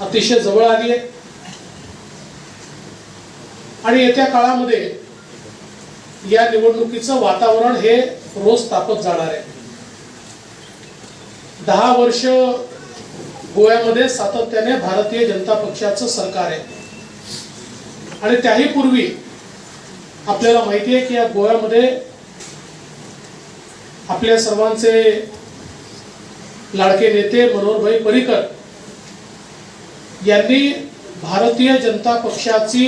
अतिशय जवळ आली आहे आणि येत्या काळामध्ये या निवडणुकीचं वातावरण हे रोज तापत जाणार आहे. 10 वर्ष गोव्यामध्ये सातत्याने भारतीय जनता पक्षाचं सरकार आहे आणि त्याही पूर्वी आपल्याला माहिती आहे की या गोव्यामध्ये आपल्या सर्वांचे लाडके नेते मनोहरभाई पर्रीकर यांनी भारतीय जनता पक्षाची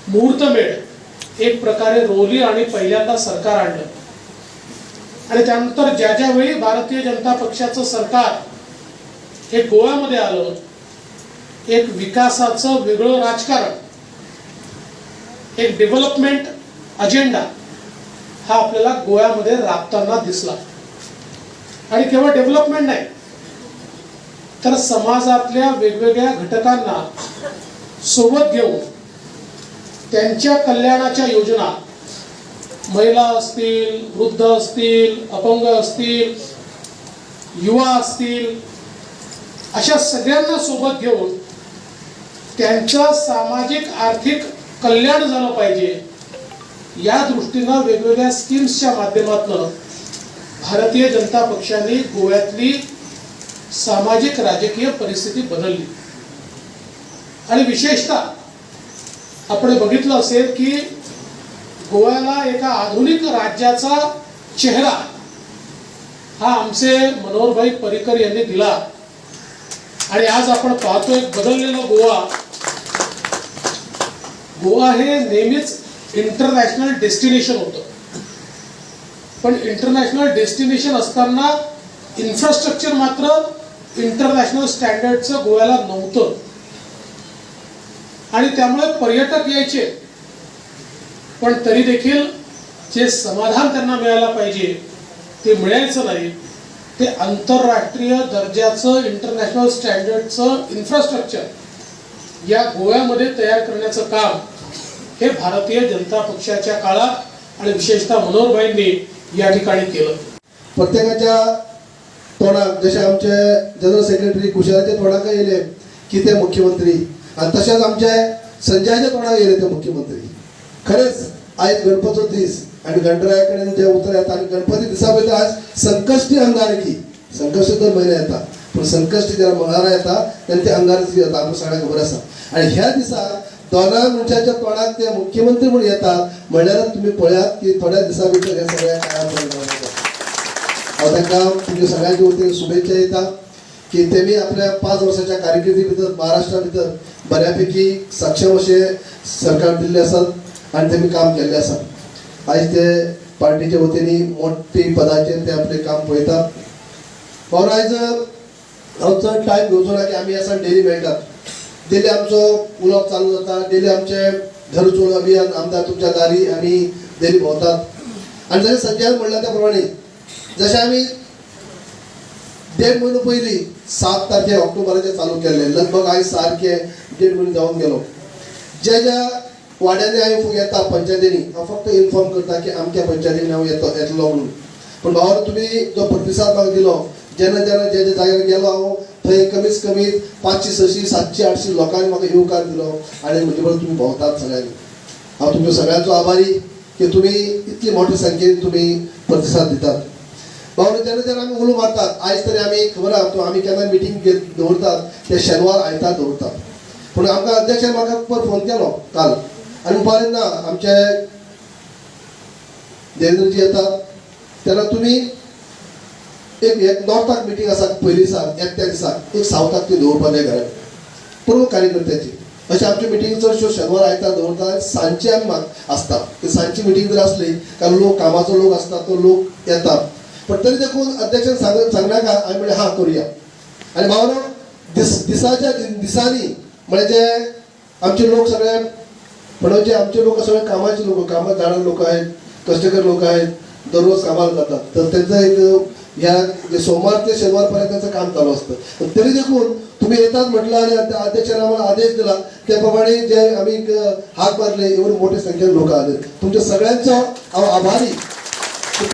मुहूर्तमेढ एक प्रकारे रोवली आणि पहिल्यांदा सरकार आणलं. आणि त्यानंतर ज्या ज्यावेळी भारतीय जनता पक्षाचं सरकार हे गोव्यामध्ये आलं, एक विकासाचं वेगळं राजकारण, एक डेव्हलपमेंट अजेंडा हा आपल्याला गोव्यामध्ये राबताना दिसला. आणि केवळ डेव्हलपमेंट नाही, तर समाजातल्या वेगवेगळ्या घटकांना सोबत घेऊन त्यांच्या कल्याणाच्या योजना, महिला असतील, वृद्ध असतील, अपंग असतील, युवा असतील, अशा सगळ्यांना सोबत घेऊन त्यांचं सामाजिक आर्थिक कल्याण झालं पाहिजे या दृष्टीनं वेगवेगळ्या स्कीम्सच्या माध्यमातून भारतीय जनता पक्षाने गोव्यातली सामाजिक राजकीय परिस्थिती बदलली. आणि विशेषतः आपण बघितलं असेल की गोव्याला एका आधुनिक राज्याचा चेहरा हा आमचे मनोहरभाई पर्रीकर यांनी दिला. आणि आज आपण पाहतोय एक बदललेलं गोवा. गोवा हे नेहमीच इंटरनॅशनल डेस्टिनेशन होतं, पण इंटरनॅशनल डेस्टिनेशन असताना इन्फ्रास्ट्रक्चर मात्र इंटरनॅशनल स्टँडर्डचं गोव्याला नव्हतं आणि त्यामुळे पर्यटक यायचे, पण तरी देखील जे समाधान त्यांना मिळायला पाहिजे ते मिळायचं नाही. ते आंतरराष्ट्रीय दर्जाचं, इंटरनॅशनल स्टँडर्डचं इन्फ्रास्ट्रक्चर या गोव्यामध्ये तयार करण्याचं काम हे भारतीय जनता पक्षाच्या काळात आणि विशेषतः मनोहरभाईंनी या ठिकाणी केलं. प्रत्येकाच्या तोंडाक, जशे आमचे जनरल सेक्रेटरी कुशालाच्या तोंडाक येयले की ते मुख्यमंत्री आनी तशेंच आमचे संजयाच्या तोंडाक येयले ते मुख्यमंत्री. खरेंच आयज गणपतीचो दीस आनी गणराया कडेन जे उतरां येता आनी गणपती दिसा भितर आज संकश्टी अंगारकी. संकश्टी दर म्हयन्या येता, पूण संकश्टी जेन्ना मंगळारा येता तेन्ना ते अंगारकी येता, आमकां सगळ्यांक खबर आसा. आनी ह्या दिसा दोनां मनशाच्या तोंडाक ते मुख्यमंत्री म्हूण येतात म्हणल्यार तुमी पळयात की थोड्या दिसां भितर हे सगळें कांय परिणाम जाता. हांव तांकां तुमच्या सगळ्यांच्या वतीन शुभेच्छा दिता की तेमी आपल्या 5 वर्साच्या कारकिर्दी भितर महाराष्ट्रा भितर बऱ्यापैकी सक्षम अशें सरकार दिल्लें आसात आनी तेमी काम केल्लें आसा. आयज ते पार्टीच्या वतीन मोठी पदाचेर ते आपलें काम पळयतात. भावना, आयज हांव चड टायम घेवचो ना की आमी आसा डेली मेळटात, डेली आमचो उलोवप चालू जाता, डेली आमचे घर चलो अभियान आमदार तुमच्या दारी आमी डेली भोंवतात. आनी जशें संजयान म्हणलां त्या प्रमाणे, जशें आमी देड म्हयनो पयलीं 7 तारखे ऑक्टोबराचेर चालू केल्लें, लगभग आयज सारके देड म्हयनो जावन गेलो. ज्या ज्या वाड्यांनी हांव येता पंचायतींनी, हांव फक्त इन्फॉर्म करता की अमक्या पंचायतींनी हांव येतो येतलो म्हणून. पूण भावानो, तुमी जो प्रतिसाद म्हाका दिलो, जेन्ना जेन्ना जे जे जाग्यार गेलो हांव, थंय कमीत कमी 500, 600, 700, 800 लोकांनी म्हाका येवकार दिलो आनी म्हजे बरोबर तुमी भोंवतात सगळ्यांनी. हांव तुमच्या सगळ्यांचो आभारी की तुमी इतली मोठे संख्येन तुमी प्रतिसाद दितात. भावनो, जेन्ना जेन्ना आमी उलो मारतात, आयज तरी आमी खबर आहा तो आमी केन्ना मिटींग दवरतात ते शेनवार आयतार दवरतात. पूण आमकां अध्यक्षान म्हाका परत फोन केलो काल आनी म्हणपाक ना, आमचे देवेंद्रजी येतात तेन्ना तुमी एक एक नॉर्थाक मिटींग आसा पयली दिसा, एकट्या दिसा एक सावथाक ती दवरपाक जाय घरात प्रमुख कार्यकर्त्याची. अशें आमची मिटींग चडश्यो शेनवार आयतार दवरता. सांजचे आमी आसता ती सांजची मिटींग जर आसली कारण लोक कामाचो लोक आसता, तो लोक येता. पण तरी देखून अध्यक्षान सांगनाका, आमी म्हणलें हां करुया. आनी भावानो, दिसाच्या दिसांनी म्हणजे जे आमचे लोक सगळे पणजे, आमचे लोक सगळे कामाचे लोक, कामात जाणारे लोक आहेत, कष्टकरी लोक आहेत, दररोज कामाला जातात. तर त्यांचं एक ह्या जे सोमवार ते शनिवारपर्यंत त्यांचं काम चालू असतं. पण तरी देखून तुम्ही येतात म्हटलं आणि त्या अध्यक्षांना आम्हाला आदेश दिला, त्याप्रमाणे जे आम्ही एक हाक मारले, एवढे मोठे संख्येने लोक आले. तुमच्या सगळ्यांचो हांव आभारी.